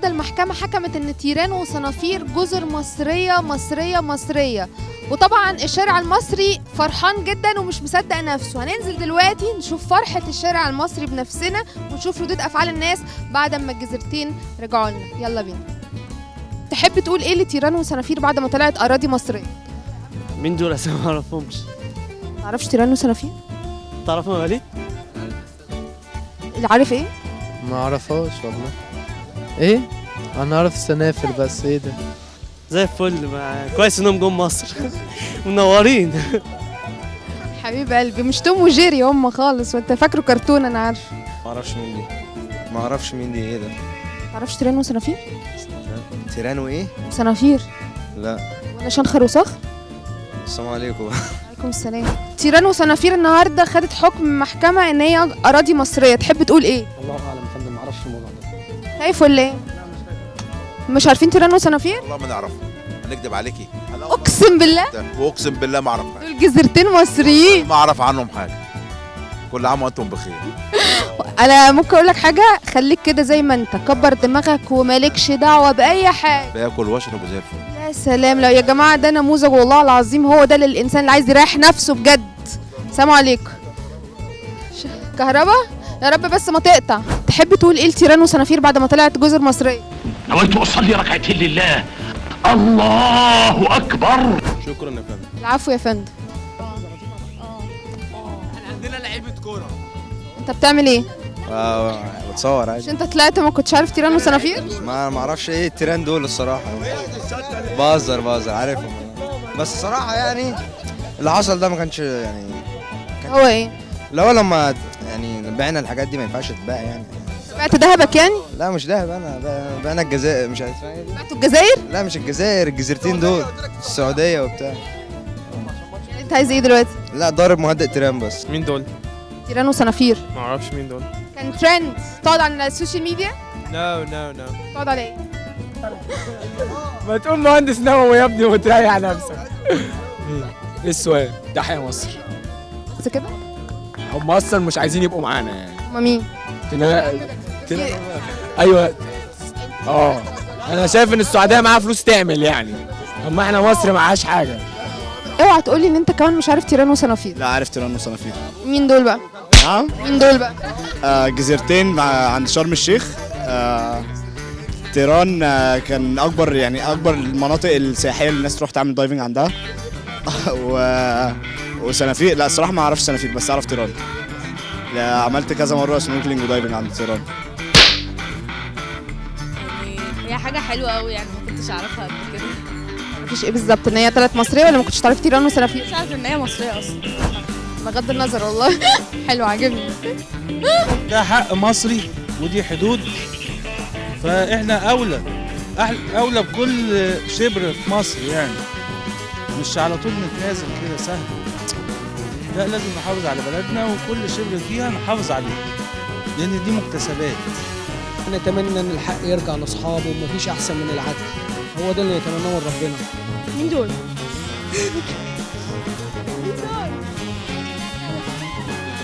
النهارده المحكمة حكمت ان تيران وصنافير جزر مصرية مصرية مصرية، وطبعا الشارع المصري فرحان جدا ومش مصدق نفسه. هننزل دلوقتي نشوف فرحه الشارع المصري بنفسنا ونشوف ردود افعال الناس بعد ما الجزيرتين رجعوا لنا. يلا بينا. تحب تقول ايه لتيران وصنافير بعد ما طلعت اراضي مصرية؟ مين دول اصلا؟ ما اعرفهمش. تعرفش تيران وصنافير؟ تعرفهم يا وليد؟ اللي عارف ايه؟ ما اعرفهاش والله. ايه؟ انا اعرف السنافر بس. ايه ده؟ زي الفل. كويس انهم جم مصر. منورين. حبيب قلبي، مش توم وجيري هم خالص، وانت فاكره كرتون. انا عارفه. ما اعرفش مين دي، ما اعرفش مين دي. ايه ده؟ تعرفش تيران وصنافير؟ تيران وايه؟ صنافير. لا. ولا شنخر وصخر؟ السلام عليكم. عليكم السلام. تيران وصنافير النهارده خدت حكم محكمة ان هي اراضي مصرية، تحب تقول ايه؟ الله اعلم يا فندم، ما اعرفش الموضوع ده. خايف ولا ايه؟ مش عارفين تيران وصنافير؟ والله ما نعرفها، هنكدب عليكي؟ اقسم بالله، واقسم بالله ما اعرف حاجة. دول جزيرتين مصريين. ما اعرف عنهم حاجة. كل عام وانتم بخير. انا ممكن اقول لك حاجة؟ خليك كده زي ما انت، كبر دماغك ومالكش دعوه باي حاجة. باكل واشرب وزي الفل. يا سلام. لو يا جماعة ده نموذج والله العظيم، هو ده للانسان اللي عايز يريح نفسه بجد. سلام عليكم. كهربا يا رب بس ما تقطع. تحب تقول ايه لتيران وصنافير بعد ما طلعت جزر مصرية؟ نويت اصلي ركعتين لله. الله اكبر. شكرا يا فندم. العفو يا فندم. عندنا لعيبة كورة. انت بتعمل ايه؟ بتصور مش عادي. انت طلعت ما كنتش عارف تيران وصنافير؟ ما اعرفش ايه التيران دول الصراحة. بهزر عارفهم، بس الصراحة يعني اللي حصل ده ما كانش يعني هو ايه؟ لو لما يعني بعنا الحاجات دي ما ينفعش تتباع يعني. بعت ذهبك يعني؟ لا مش ذهب، انا بعنا الجزائر. مش عارف اسمها ايه. بعتوا الجزائر؟ لا مش الجزائر، الجزيرتين دول السعودية وبتاع. يعني انت عايز ايه دلوقتي؟ لا ضارب مهدئ تيران بس. مين دول؟ تيران وصنافير. ما اعرفش مين دول. كان ترند. تقعد على ال social media؟ no no no. تقعد على ايه؟ ما تقول مهندس نووي يا ابني وتريح نفسك. ايه السؤال؟ تحيا مصر. بس كده؟ هم اصلا مش عايزين يبقوا معانا يعني. هما مين؟ ايوه. انا شايف ان السعودية معاها فلوس تعمل يعني، اما احنا مصر معهاش حاجة. اوعى تقولي ان انت كمان مش عارف تيران وصنافير. لا عارف تيران وصنافير. مين دول بقى؟ نعم؟ مين دول بقى؟ جزيرتين عند شرم الشيخ. تيران كان اكبر يعني اكبر المناطق السياحية اللي الناس تروح تعمل diving عندها. وصنافير لا الصراحة ما اعرفش صنافير، بس اعرف تيران. لا عملت كذا مرة snorkeling و diving عند تيران. هي حاجة حلوة قوي يعني، ما كنتش اعرفها قبل كده. مفيش ايه بالظبط؟ ان هي طلعت مصرية ولا ما كنتش تعرفي تيران وصنافير؟ مش عارفه ان هي مصرية اصلا. بغض النظر والله. حلو عاجبني. ده حق مصري ودي حدود، فاحنا اولى اولى بكل شبر في مصر يعني، مش على طول نتنازل كده سهل. لا لازم نحافظ على بلدنا وكل شبر فيها نحافظ عليه، لان دي مكتسبات. نتمنى ان الحق يرجع لاصحابه، ومفيش احسن من العدل، هو ده اللي نتمناه من ربنا. مين دول؟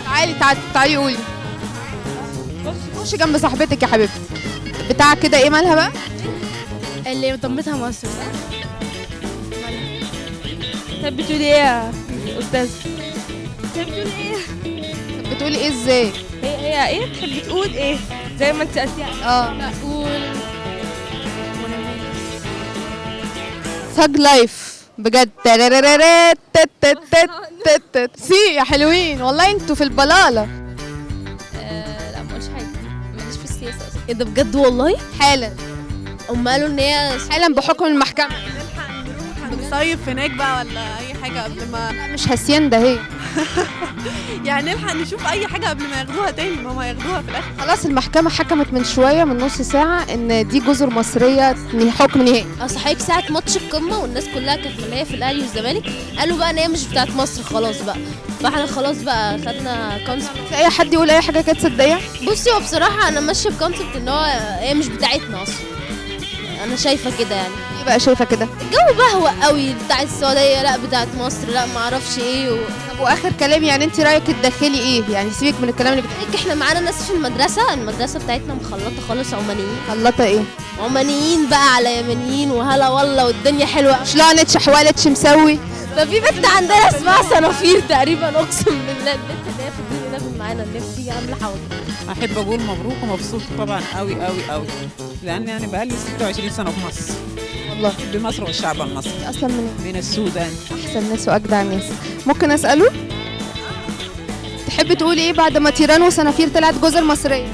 تعالي تعالي تعالي قولي. خشي جنب صاحبتك يا حبيبتي. بتاع كده ايه مالها بقى؟ اللي ضمتها مصر صح؟ طب بتقولي ايه يا استاذ؟ طب بتقولي ايه؟ بتقولي ايه ازاي؟ هي ايه؟ تحبي تقول ايه؟ زي ما انت قلتي. بقول thug life بجد. سي يا حلوين والله انتوا في البلاله. لا ما اقولش حاجة، ماليش في السياسة اصلا. ايه ده بجد والله؟ حالا. هم قالوا ان هي حالا بحكم المحكمة. نلحق نروح نصيف هناك بقى ولا اي حاجة قبل ما. لا مش هاسيندا هي. يعني نلحق نشوف اي حاجة قبل ما ياخدوها تاني، ما هم هياخدوها في الاخر. خلاص المحكمة حكمت من شوية، من نص ساعة، ان دي جزر مصرية حكم نهائي. اصل حضرتك ساعة ماتش القمه والناس كلها كانت ملايه في الاهلي والزمالك، قالوا بقى ان هي مش بتاعت مصر خلاص بقى، فاحنا خلاص بقى خدنا concept. اي حد يقول اي حاجة كده تصدقيها؟ بصي هو بصراحة انا ماشية ب concept ان هو هي مش بتاعتنا اصلا. انا شايفه كده يعني. ايه بقى شايفه كده؟ الجو بهوأ قوي بتاع السعودية، لا بتاعت مصر، لا ما اعرفش ايه طب واخر كلام، يعني انت رايك الداخلي ايه؟ يعني سيبك من الكلام اللي احنا معانا ناس في المدرسة، المدرسة بتاعتنا مخلطه خالص، عمانيين. مخلطه ايه؟ عمانيين بقى على يمنيين، وهلا والله والدنيا حلوة. شلانتش حوالتش مسوي. ففي بنت عندنا اسمها صنافير تقريبا، اقسم بالله البنت اللي هي في الدنيا ده معانا اللي بتيجي عامله حوض. احب اقول مبروك ومبسوط طبعا قوي قوي قوي، لان انا بقالي 26 سنة في مصر. والله بحب مصر والشعب المصري. اصلا من من السودان. احسن ناس واجدع ناس. ممكن اساله؟ تحب تقول ايه بعد ما تيران وصنافير طلعت جزر مصرية؟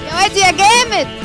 يا واد يا جامد.